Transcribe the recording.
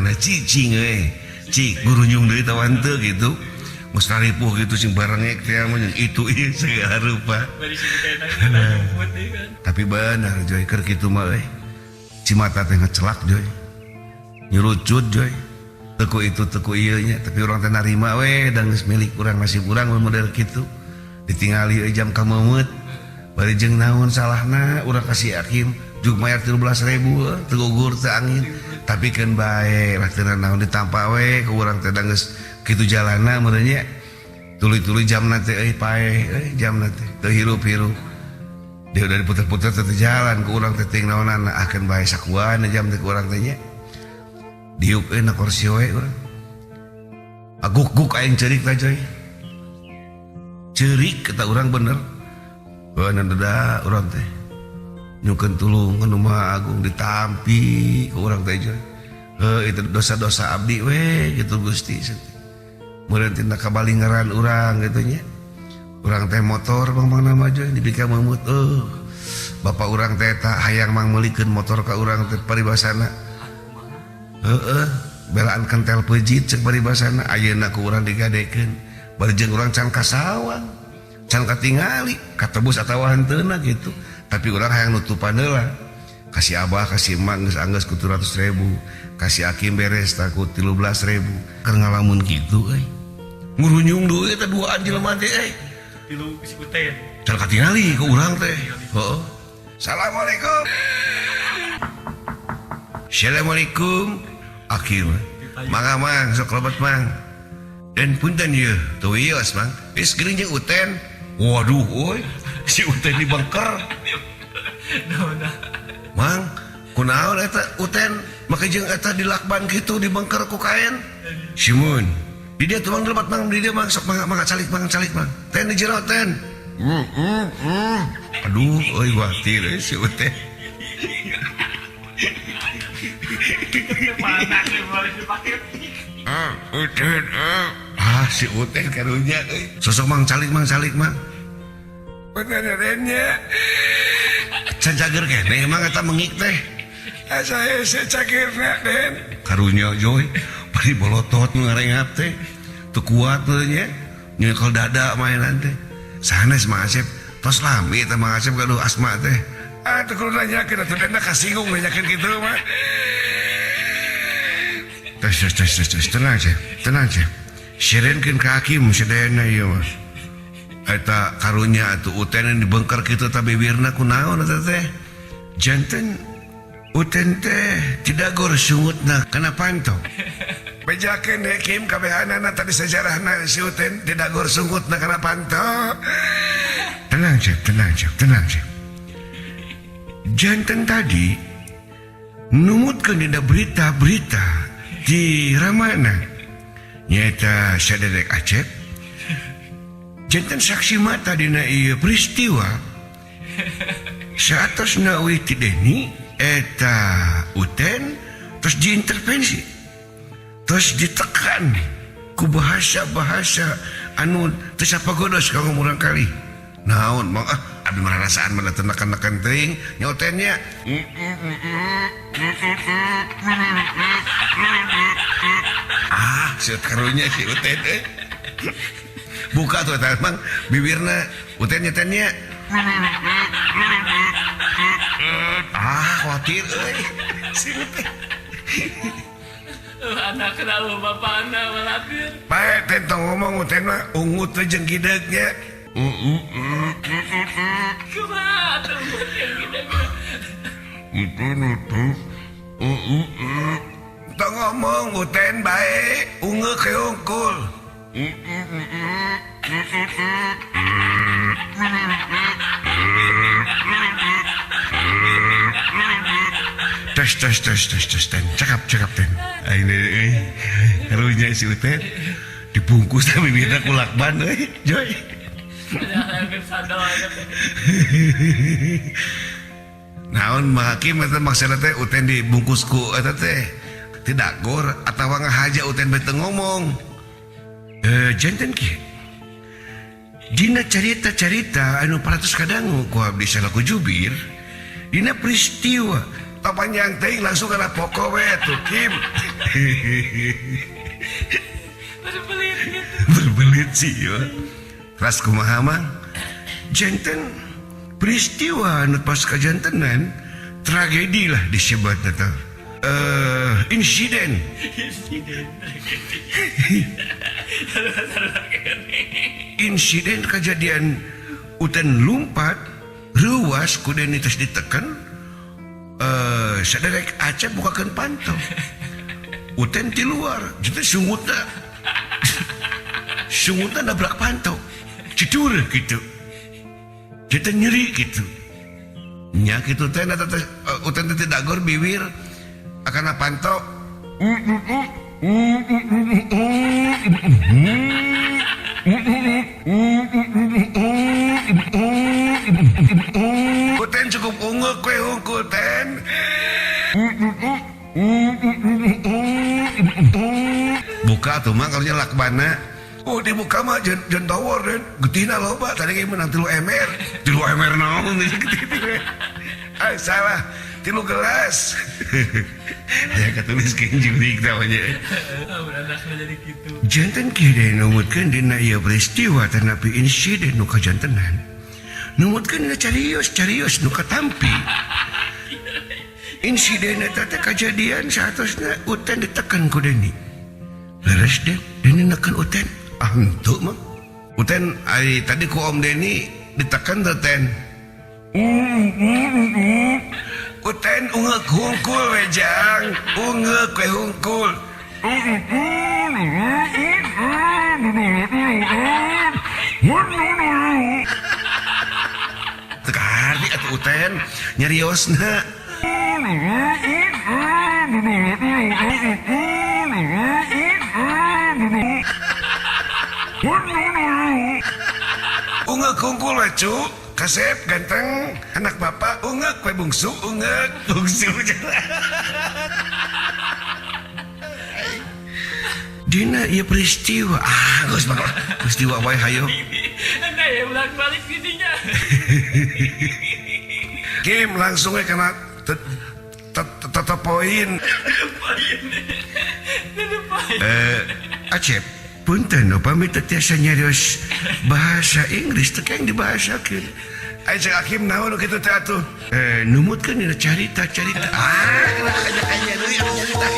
manehna cicing euy. Cik gurunyung deui tawa henteu gitu. Geus raripuh gitu sing barengek teh mah itu ieu segala rupa. Tapi bener Joy keur kitu mah euy. Cimata teh ngecelak Joy. Nyurucut Joy. Teu ku itu teu ku ieu nya, tapi urang teh narima we da geus milik urang nasib urang mun model kitu. Ditingali euy jam kameumeut. Bari jeung naon salahna urang ka si Akim jug mayar 13.000 teu gugur teu angin. Tapi keun bae lah teu naon ditampa we ku urang teh da geus kitu jalanna meureun nya. Tuluy-tuluy jamna teh euy paeh euy jamna teh teu hirup-hirup. Dia udah diputer-puter teh jalan ku urang teh teuing naonana ah keun bae sakuan jam teh ku urang teh nya. Diuk euy na kursi we urang. Aguk-guk aing ceurik tah Joy. Ceurik kata urang bener. Bener da urang teh. Nyungkeun tulung nu Maha Agung ditampi ku urang teh Joy. Heuh itu dosa-dosa abdi we gitu Gusti. Meureun tina kabalingeran urang gitu nya. Urang teh motor bang nama Joy dipika meumut eueuh. Bapak urang teh eta hayang mangmeulikeun motor ka urang teh paribasana. Heeh, belaan kentel pejit cek paribasana ayeuna ku urang digadekeun. Bari jeung urang can kasawang, can katingali, katebus atawa henteuna gitu. Tapi urang hayang nutupan heula. Kasih abah, kasih emak geus anggeus ku 300.000, kasih Akim beres tah ku 13.000. Keur ngalamun kitu euy. Ngurunyung deui eta duaan jelema teh euy. Tilu si Uten. Can katingali ku urang teh. Heeh. Assalamualaikum. Assalamualaikum. Akim. Mangga mang, sok lebet mang. Dan punten ieu, teu wios mang. Geus geuning jeung Uten. Waduh euy, si Uten dibengker. Mang, kunaon eta Uten make jeung eta dilakban kitu dibengker ku kaen? Simun. Di dia tuh mang lebat mang, di dia mang sok mangga mangga calik mang calik mang. Ten di jero ten. Aduh, euy watir euy si Uten. Uten, ah si Uten karunya euy. Sosok mang calik mang calik mang. Bener-benernya. Can cager keneh emang eta mengik teh. Asa hese cagerna Den. Karunya Joy, bari bolotot nu ngarengap teh. Teu kuat teu nya. Nyekel dada mainan teh. Sanes Mang Asep, tos lami teh Mang Asep gaduh asma teh. Ah teu kudu nanyakeun atuh Den kasinggung nanyakeun kitu mah. Tos tos tos tos tos tenang Cep, tenang Cep. Sirenkeun ka Hakim sadayana ieu mah. Eta karunya atuh Uten dibengker kitu ta bibirna kunaon eta teh. Janten Uten teh tidagor sungutna kana panto. Bejakeun deui Kim kabehanana tadi sejarahna si Uten tidagor sungutna kana panto. Tenang Cep, tenang Cep, tenang Cep. Janten tadi numutkeun dina berita-berita di Ramana nyaeta Sadedek Acep janten saksi mata dina ieu peristiwa saatosna euy ti Deni eta Uten terus diintervensi terus ditekan ku bahasa-bahasa anu teu sapagodos kanggo murang kali naon mah ah abdi mararasaan mah teu neken-neken teuing nya Utennya. Ah si karunya si Uten euy. Buka tuh eta emang bibirna Uten nyetennya. Ah khawatir euy si Uten. Anak kenal bapana malatir. Bae teh tong ngomong Uten mah ungut teh jeung gideugnya. Kumaha atuh ungut jeung gideugna. Tong ngomong Uten bae ungeuk ke hungkul. Tes tes tes tes tes ten cakap cakap ten. Aing euy karunya si Uten dibungkus teh bibirna ku lakban euy Joy. Naon Mang Hakim eta maksudna teh Uten dibungkus ku eta teh tidagor atawa ngahaja Uten bae teu ngomong. Janten kieu. Dina carita-carita anu paratos kadangu ku abdi salaku jubir dina peristiwa tong panjang teuing langsung kana pokok we atuh Kim. Berbelit gitu. Berbelit sih ya. Ras kumaha mang? Janten peristiwa anu pas kajantenan tragedi lah disebutna teh. Insiden. Insiden. Insiden kejadian Uten lumpat ruas ku Deni terus ditekan saderek Acep bukakeun panto. Uten ti luar jadi sungutna. Sungutna nabrak panto. Cidur gitu. Jadi nyeri gitu. Nya kitu teh eta teh Uten teh dagor bibir akana panto. Uten cukup ungeuk we hungkul ten. Buka tuh mah kalau lakbana. Oh dibuka mah jen tawar den. Getihna loba tadi ge menang 3 ember. 3 ember naon getih. Ah salah, 3 gelas. Aya katulis kenjurik tawanya. Jadi kitu. Janten kieu deui numutkeun dina ieu peristiwa tanapi insiden nu kajantenan. Numutkeun dina carios-carios nu katampi. Insiden eta teh kajadian saatosna Uten ditekan ku Deni. Leres deh, Deni neken Uten. Ah henteu mah. Uten ari tadi ku Om Deni ditekan teh ten. Uten ungeuk hungkul we jang, ungeuk we hungkul. Teu kaharti atuh Uten nyariosna. Ungeuk hungkul we cu. Kasep ganteng anak bapak ungeuk we bungsu ungeuk bungsu. Dina ieu peristiwa ah geus bakal peristiwa wae hayo. Nah ya ulang balik didinya. Kim langsung we kana tetep poin. Acep punten upami teu tiasa nyarios bahasa Inggris teh keng dibahasakeun. Ai cek Akim naon kitu teh atuh? Numutkeun dina carita-carita. Ah, kena kanya deui atuh nyarita.